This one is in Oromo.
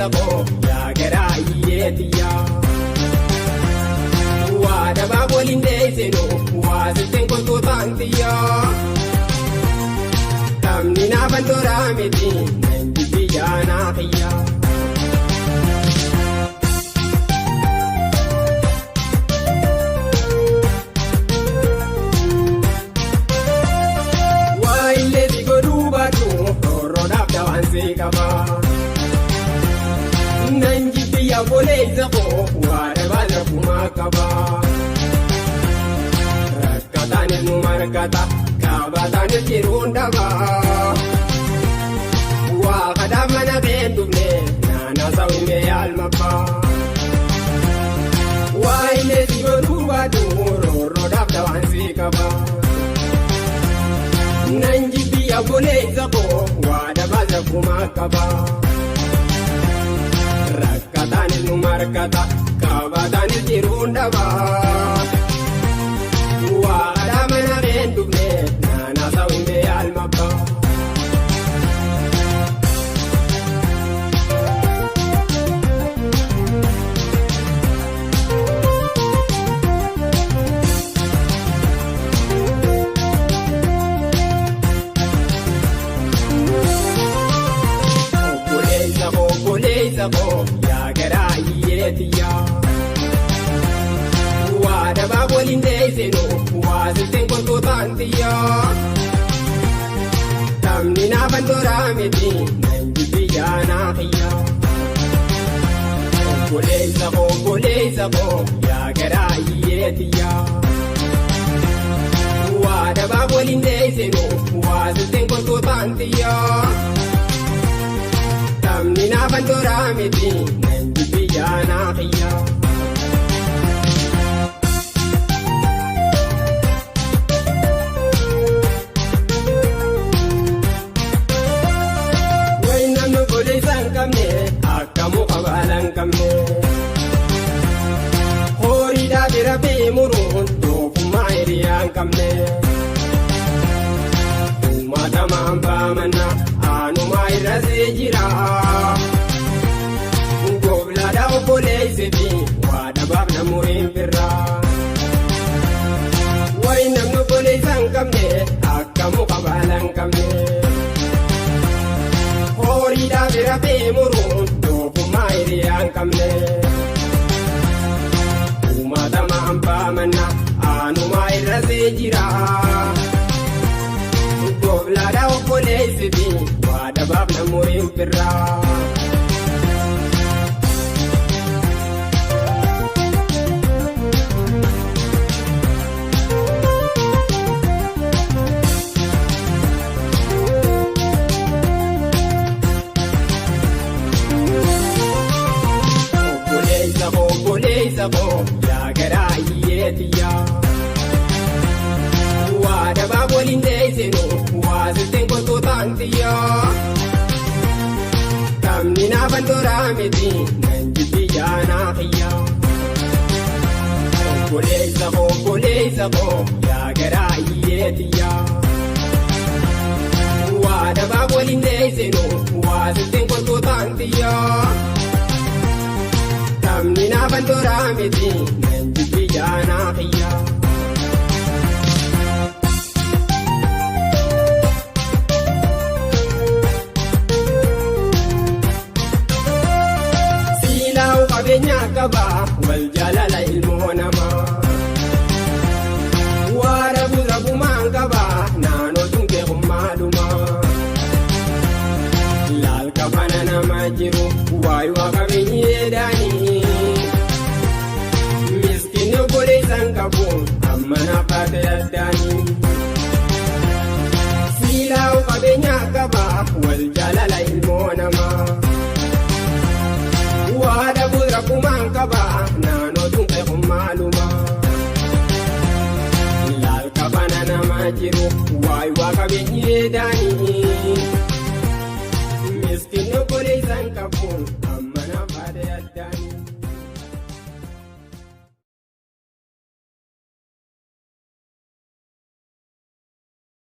Obboleessa koo yaa garaa hiyyeetiyyaa. Waa dabaa waliin deessinu waa sitteen kottu taantiyyaa. Taphni naafan dooraa miti nan jibbi yaanaa xiyyaa. Waa illee si godhuu baatu roorroodhaaf dawaan si qaba. Nan jibbi obboleessa koo waa dabaa lakkumaa qaba. Rakkataanis nu markata kaabataanis jiruun dhaba. Waa kadhaa mana kee dhufne naannoo sawimee almabbaa. Waa illee si godhuu baatu roorroodhaaf dawaan si qaba. Nan jibbi obboleessa koo waa dabaa lakkumaa qaba. Rakkataanis nu markata kaabataanis jiruun dhaba. Waa kadhaa mana kee dhufne naannoo sawimee almabbaa. Obboleessa koo obboleessa koo yaa garaa hiyyeetiyyaa. Waa dabaa waliin deessinu waa sitteen kottu taantiyyaa. Taphni naafan dooraa miti nan jibbi yaanaa xiyyaa. Obboleessa koo obboleessa koo yaa garaa hiyyeetiyyaa. Waa dabaa waliin deessinu waa sitteen kottu taantiyyaa. Taphni naafan dooraa miti nan jibbi yaanaa xiyyaa. Wayi namni obboleessa hin qabne akka muka baala hin qabne. Horiidhaa bira muruun doofummaa hiriyaa hin qabne. Uummatamaan baamana aanumaa irra see jira. Goblaadhaa obboleessi fi waa dhabaaf namuriin firra. Wayi namni obboleessa hin qabne akka muka baala hin qabne. Horiidhaa bira muruun doofummaa hiriyaa hin qabne. Uummatamaan baamana aanumaa irra see jira. Goblaadhaa obboleessi fi waa dhabaaf namuriin firra. Obboleessa koo obboleessa koo yaa garaa hiyyeetiyyaa. Waa dabaa waliin deessinu waa sitteen kottu taantiyyaa. Taphni naafan dooraa miti nan jibbi yaanaa xiyyaa. Obboleessa koo obboleessa koo yaa garaa hiyyeetiyyaa. Waa dabaa waliin deessinu waa sitteen kottu taantiyyaa. Taphni naafan dooraa miti nan jibbi yaanaa xiyyaa. Siilaa'u qabeenya qaba wal jaalala ilmoo namaa. Waa rabu rabumaan qaba naannoo tunkee hummaadhuma. Laal kafana nama jiru waayuu qabeenyi eedaanii. Miskiinni obboleessa hin qabu amma naaf taate addaanii. Siilaa'u qabeenya qaba wal jaalala ilmoo namaa. Waa dhabu rakkumaan qaba naannoo tunkee hummaaluma. Laal kafana nama jiru waayuu qabeenyi eedaanii. Miskiinni obboleessa hin qabu amma naaf taate addaanii.